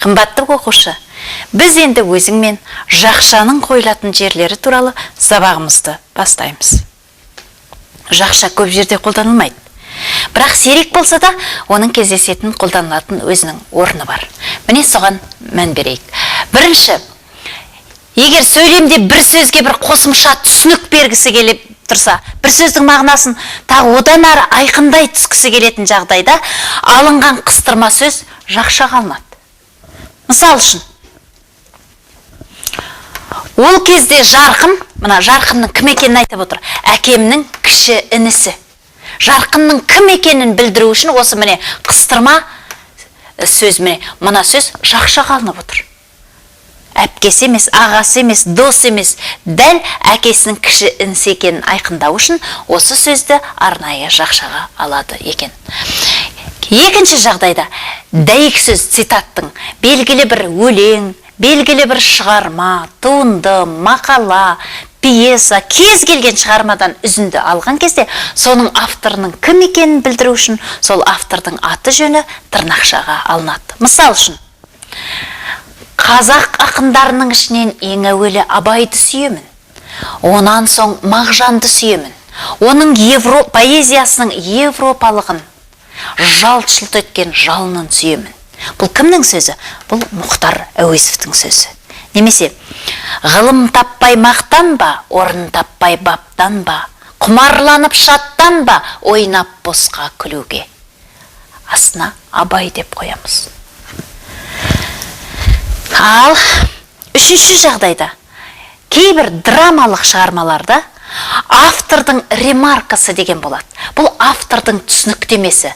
Қымбатты оқушы, біз енді өзіңмен жақшаның қойылатын жерлері туралы сабағымызды бастаймыз. Жақша көп жерде қолданылмайды. Бірақ сирек болса да, оның кездесетін, қолданылатын өзінің орны бар. Міне, соған мән берейік. Бірінші, егер сөйлемде бір сөзге бір қосымша түсінік бергісі келіп тұрса, бір сөздің мағынасын тағы одан әрі айқындай түскісі келетін жағдайда алынған қыстырма сөз жақшаға алынады. Мысал үшін, ол кезде Жарқын, мына Жарқынның кім екенін айтып отыр, әкемнің кіші інісі. Жарқынның кім екенін білдіру үшін осы, міне, қыстырма сөз, міне, мына сөз жақшаға алынып отыр. Әпкесі емес, ағасы емес, дос емес, дәл әкесінің кіші інісі екенін айқындау үшін осы сөзді арнайы жақшаға алады екен. Екінші жағдайда дәйек сөз, цитаттың белгілі бір өлең, белгілі бір шығарма, туынды, мақала, пьеса, кез келген шығармадан үзінді алған кезде, соның авторының кім екенін білдіру үшін сол автордың аты жөні тырнақшаға алынады. Мысал үшін, қазақ ақындарының ішінен ең әуелі Абайды сүйемін, онан соң Мағжанды сүйемін. Оның поэзиясының европалығын, жалт-жұлт еткен жалынын сүйемін. Бұл кімнің сөзі? Бұл Мұхтар Әуезовтің сөзі. Немесе ғылым таппай мақтанба, орын таппай баптанба, құмарланып шаттанба, ойнап босқа күлуге. Астына Абай деп қоямыз. Ал үшінші жағдайда кейбір драмалық шығармаларда автордың ремаркасы деген болады. Бұл автордың түсініктемесі.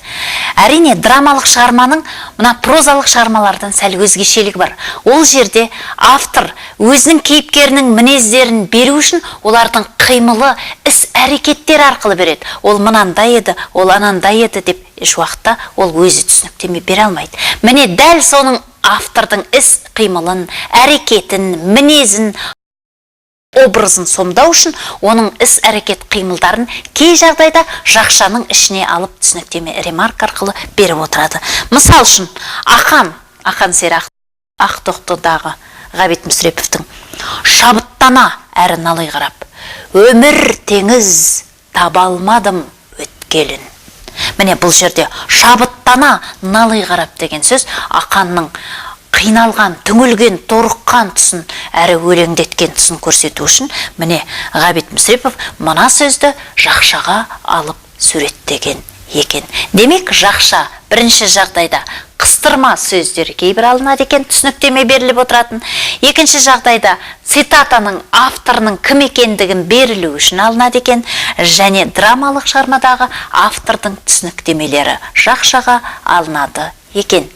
Әрине, драмалық шығарманың мына прозалық шығармалардан сәл өзгешелігі бар. Ол жерде автор өзінің кейіпкерінің мінездерін беру үшін олардың қимылы, іс әрекеттері арқылы береді. Ол мынандай еді, ол анандай еді деп еш уақытта ол өзі түсініктеме бере алмайды. Міне, дәл соның автордың іс қимылын, әрекетін, мінезін, образын сомдау үшін оның іс әрекет қимылдарын кей жағдайда жақшаның ішіне алып, түсініктеме, ремарка арқылы беріп отырады. Мысал үшін, Ақан сері Ақтоқтыдағы Ғабит Мүсіреповтің: шабыттана әрі налый қарап, өмір теңіз, таба алмадым өткелін. Міне, бұл жерде шабыттана налый қарап деген сөз Ақанның қиналған, түңілген, торыққан тұсын әрі өлеңдеткен тұсын көрсету үшін, міне, Ғабит Мүсірепов мына сөзді жақшаға алып суреттеген екен. Демек, жақша бірінші жағдайда қыстырма сөздер кейбір алынады екен, түсініктеме беріліп отыратын. Екінші жағдайда цитатаның авторының кім екендігін берілу үшін алынады екен және драмалық шығармадағы автордың түсініктемелері жақшаға алынады екен.